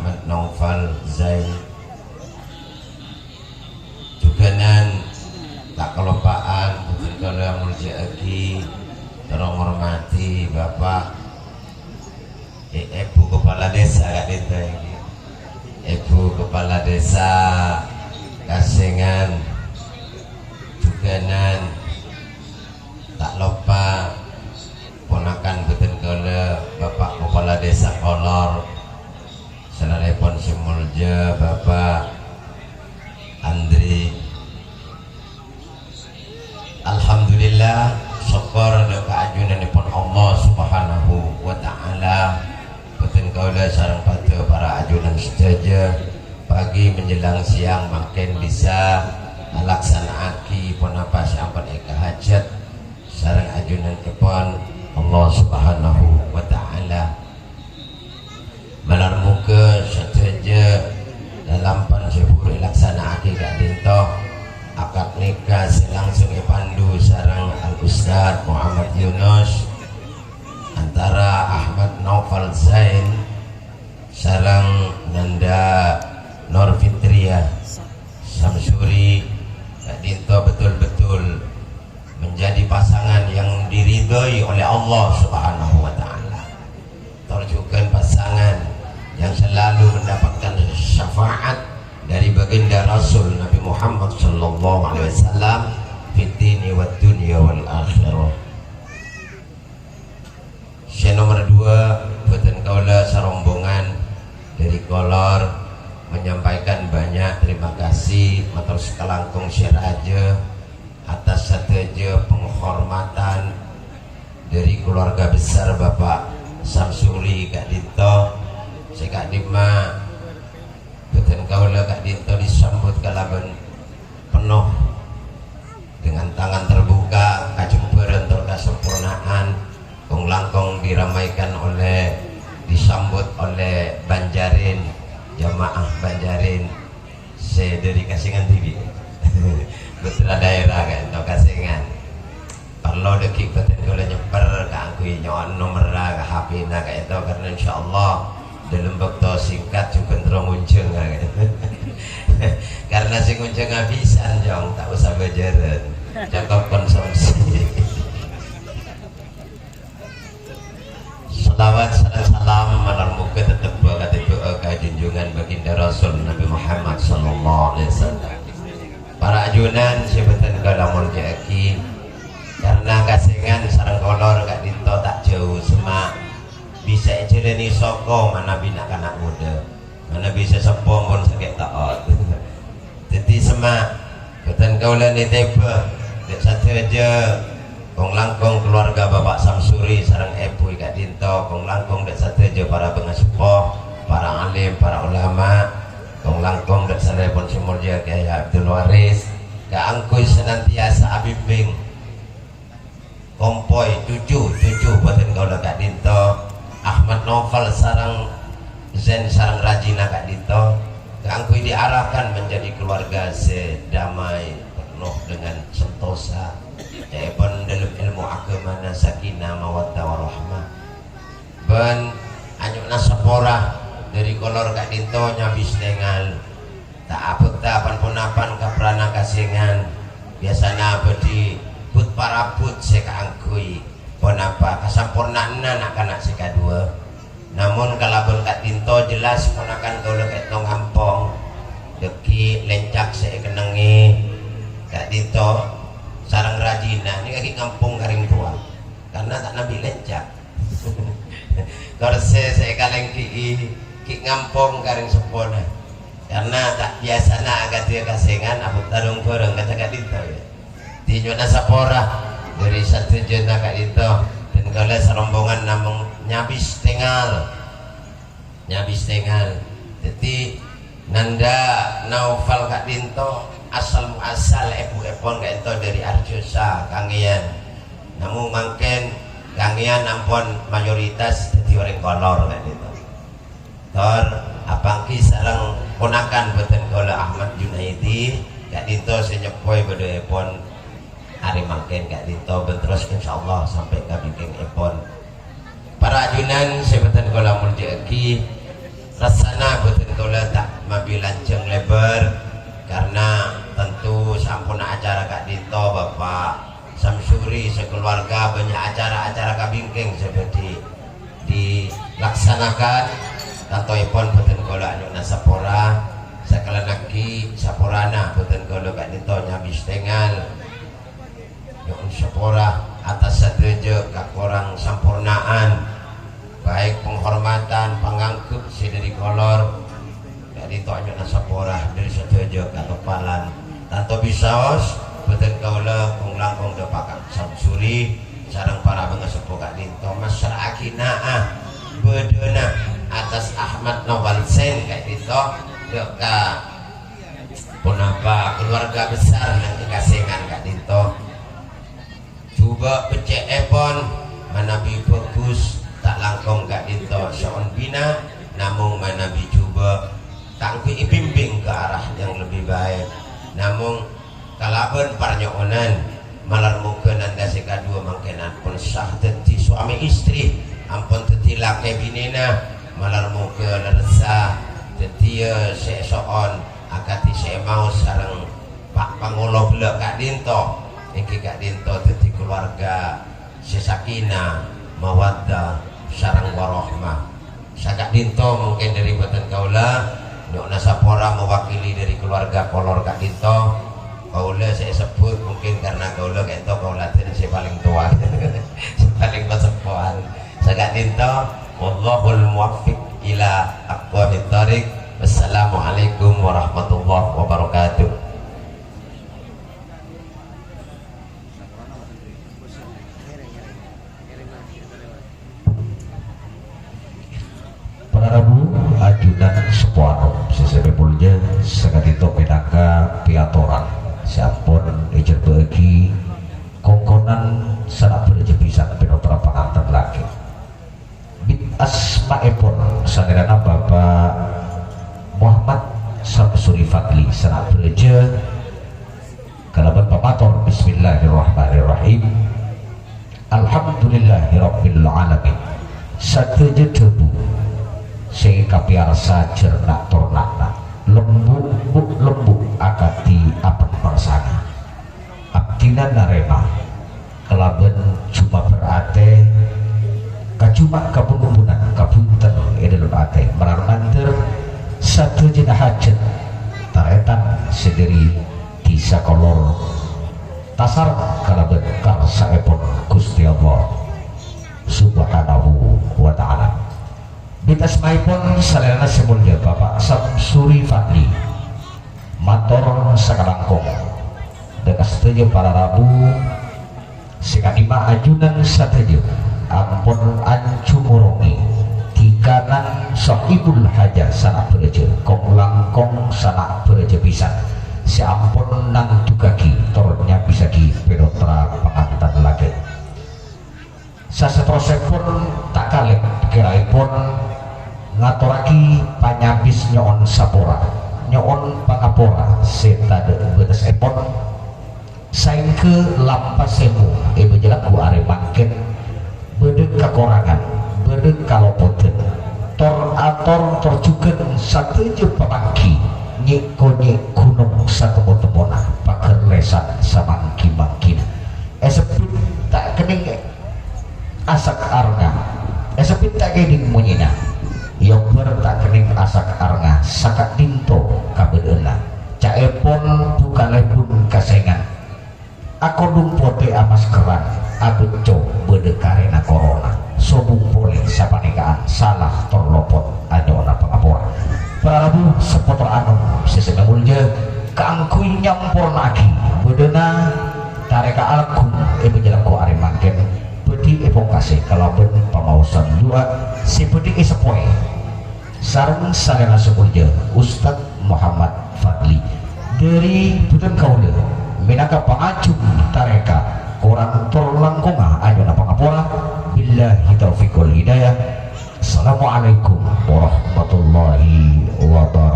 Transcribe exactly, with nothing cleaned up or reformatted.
Ahmad Naufal Zain. Jhughânan ta' kaloppa'an, bhâdhân kaulâ molja'aghi, tor ngormadhi Bapak, eh, Ibu Kepala Desa ka'dinto nèka. Ibu Kepala Desa Kasengan. Jhughânan ta' loppa ponakan bhâdhân kaulâ, Bapak Kepala Desa Kolor, salèrèpon sè molja Bapak Andri. Alhamdulillah, sokkor dâ' kaajunannèpon Allah Subhanahu wa Ta'ala. Bhâdhân kaulâ sareng padâ para ajunan sadhâjâ, pagi menjelang siang mangkèn bisa ngalaksana'aghi ponapa sè ampon èkahajat sareng ajunannèpon Allah Subhanahu wa Ta'ala. Malar moghâ sadhâjâ lalampan sè bhuru èlaksana'aghi ka'dinto, akad nikah sè langsung èpandu sareng Al Ustaz Muhammad Yunus, antara Ahmad Naufal Zain sareng Nanda Nur Fitria Samsuri ka'dinto betul-betul menjadi pasangan yang diridhoi oleh Allah Subhanahu wa Ta'ala. Tor jhughân pasangan yang selalu mendapatkan syafaat dari baginda Rasul Nabi Muhammad sallallahu alaihi wasallam fid dini wad dunya wal akhirah. Sè nomer dua, bhâdhân kaulâ sarombongan dâri Kolor menyampaikan banyak terima kasih mator sakalangkong sè rajâ atas sadhâjâ penghormatan dâri keluarga besar Bapak Samsuri ka'dinto, sè ka'dimma bhâdhân kaulâ ka'dinto disambut kalabân penuh dengan tangan terbuka, kajembhârân tor kasampurnaan kong-langkong diramaikan oleh, disambut oleh Banjarin, jamaah Banjarin sè dâri Kasengan dhibi'. Putra daerah ka'dinto Kasengan. Parlo dhâggi' bhâdhân kaulâ nyèpper kaangghuy nyo'on nomerra ka H P-na ka'dinto, karna insyaallah dâlem bâkto singkat jhughân terro ngonjhâng ka'dinto. Karna sè ngonjhâng abhisan, Cong, ta' osa bhâjârân. Cokop konsumsi. Shalawat sareng salam malar moghâ tetep bhâkal tèbâ'â ka junjungan baginda Rasul Nabi Muhammad sallallahu alaihi wasallam. Para ajunan sè bhâdhân kaulâ molja'aghi, karna Kasengan sareng Kolor ka'dinto ta' jâu, semma' bisa èjhâlâni soko manabi na'-kana' ngodâ. Manabi sè seppo ampon sakè' ta'ot. Dhâddhi semma', bhâdhân kaulâ nètèbhâ dâ' sadhâjâ kong-langkong keluarga Bapak Samsuri sareng èbhu è ka'dinto, kong-langkong dâ' sadhâjâ para pangaseppo, para alim, para ulama, kong-langkong dâ' salèrèpon sè molja Kyai Abdul Waris, kaangghuy senantiasa abimbing kompoy, cucu, cucu bhâdhân kaulâ ka'dinto, Ahmad Naufal sareng Zain sareng rajina ka'dinto, kaangghuy diarahkan menjadi keluarga sè damai, penuh dengan sentosa, ca'èpon dâlem èlmo aghâmana, sakinah, mawaddah, warahmah. Bân anyo'na sapora dâri Kolor ka'dinto nyabis tèngal. Ta' abhâkta pan-ponapan ka prana Kasengan. Biyasana bâdhi but-parabut sè kaangghuy ponapa kasampornaanna na'-kana' sè kadhuwâ. Namong kalabân ka'dinto jelas ponakan kaulâ ka'dinto ngampong. Dhâggi' lèncak sè èkennengngè ka'dinto sareng rajina nèka ghi' ngampong ka rèng towa. Karna ta' nambi lèncak. Korsè sè èkalènggi'i ghi' ngampong ka rèng seppona. Karna ta' biyasana akadhi Kasengan abhâkta rong-bhârâng ka ka'dinto, yâ. Dhâddhi nyo'ona sapora dâri sadhâjâna ka'dinto, bân kaulâ sarombongan namong nyabis tèngal. Nyabis tèngal. Dhâddhi, Nanda Naufal ka'dinto asal muasal èbhuèpon ka'dinto dâri Arjusa, Kangeyan. Namong mangkèn Kangeyan ampon mayoritas dhâddhi orèng Kolor ka'dinto. Tor apangghi sareng ponakan bhâdhân kaulâ Ahmad Junaidi, ka'dinto sè nyeppoy bâdâèpon arè mangkèn ka'dinto bân terros insyaallah sampè' ka bingkèngèpon. Para ajunan sè bhâdhân kaulâ molja'aghi, rassana bhâdhân Lanjhâng lèbâr, karna tanto samponna acara ka'dinto, Bapa' Samsuri sakaluarga bânnya' acara-acara kabingkèng sè bhâdhi dilaksanakan. Tantoèpon bhâdhân kaulâ anyo'ona sapora, sakalèngaghi saporana bhâdhân kaulâ ka'dinto nyabis tèngal. Nyo'on sapora atas sadhâjâ kakorang sampornaan, baik penghormatan, panganggep sè dhâri kolor. Ka'dinto anyo'ona sapora dhâri sadhâjâ katempalan. Tanto bisaos, bhâdhân kaulâ kong-langkong dâpa' ka Samsuri sareng para pangaseppo ka'dinto. Massra'aghinaa bâdâna atas Ahmad Nawal Sen ka'dinto dâ' ka ponapa keluarga besar neng kasèngan ka'dinto. Jhubâ' beccè'èpon manabi bhâghus, ta' langkong ka'dinto sè onbina, namong manabi jhubâ' kaangghuy èbimbing ka arah yang lebih baik. Namong kalabân parnyo'onan, malar moghâ nanda sè kaduwâ mangkèn ampon sah dhâddhi suami istri, ampon dhâddhi lakè binèna, malar moghâ lerressa dhâddhiyâ sè so'on akadhi sè èmaos sareng Pa', pangolo ghellâ' ka'dinto, èngghi ka'dinto dhâddhi kaluarga sè sakinah, mawaddah, sareng warahmah. Saka'dinto mungkin dhâri bhâdhân kaulâ, nyo'ona sapora mewakili dhâri kaluarga kolor ka'dinto. Kaulâ sè èsebbhut mungkin karna kaulâ ka'dinto kaulâ dhân sè palèng towa, sè palèng paseppowan. Saka'dinto, wallahul muwaffiq ila aqwamit thariq. Wassalamualaikum warahmatullahi wabarakatuh. Para rabu, ajunan seppo anom sè sè èmolja, saka'dinto mènangka piatoran sè ampon èjhârbâ'âghi kongkonan sana' bârâjâ bhisan pènotra pangantan lakè. Bit asmaèpon salèrana Bapa' Muhammad Samsuri Fadli, sana' bârâjâ, kalabân pamator, bismillahirrahmanirrahim. Alhamdulillahirabbil alamin. Sadhâjâ dhâbu sè kapèyarsa jhârna' torna'na, lembu' bu' lembu' akadhi apèng parsana. Abdhina narèma kalabân jumabâr atè, kajhumâ' kabun-ombunan kabhunten è dhâlem atè, malar mandhâr sadhâjâna hajhât tarètan sè dhâri dhisa Kolor tasareng kalabân karsaèpon Ghustè Allah Subhanahu wa Ta'ala. Bit asmaèpon salèrana sè molja Bapa' Samsuri Fadli, mator sakalangkong dâ' ka sadhâjâ para rabu sè ka'dimma ajunan sadhâjâ ampon anjhumorongi tikanan sohibul hajah sana' bârâjâ, kong-langkong sana' bârâjâ bhisan sè ampon nangdhughâghi tor nyabisaghi pènotra pangantan lakè. Sasaterrossèpon ta' kalèp kèraèpon ngatorraghi panyabis nyo'on sapora, nyo'on pangapora sè tadâ' bâtessèpon, saèngghâ lampa sèbu è bâjâ lagghu arè mangkèn bâdâ kakorangan, bâdâ kalopodhân, tor-ator tor jhughân sadhâjâ pamangghi, nyè'-konyè' ghunong satemmo-temmona, paghâr lèsan samanggi-manggina. Èsebbhut ta' kennèng asak arengnga, èsebbhut ta' kennèng monyèna, èobbhâr ta' kennèng asak arengnga saka'dinto kabâdâ'ânna. Ca'èpon bukalèpon kasèngan, akodhung potè amaskeran, abhecco bâdâ karèna korona, sobung polè sapanèka'an sala tor lopot anyo'ona pangapora. Para rabu seppo tor anom sè sè molja, kaangghuy nyamporna'aghi bâdâna tarèka agung è bâjâ lagghu arè mangkèn, bhâdhi èpongkasè kalabân pamaosan du'a sè bhâdhi èseppoè sareng salèrana sè molja Ustadz Muhammad Fadli. Dhâri bhâdhân kaulâ mènangka pangajhum tarèka korang tor langkongnga anyo'ona pangapora. Billahi taufiq wal hidayah. Assalamualaikum warahmatullahi wabarakatuh.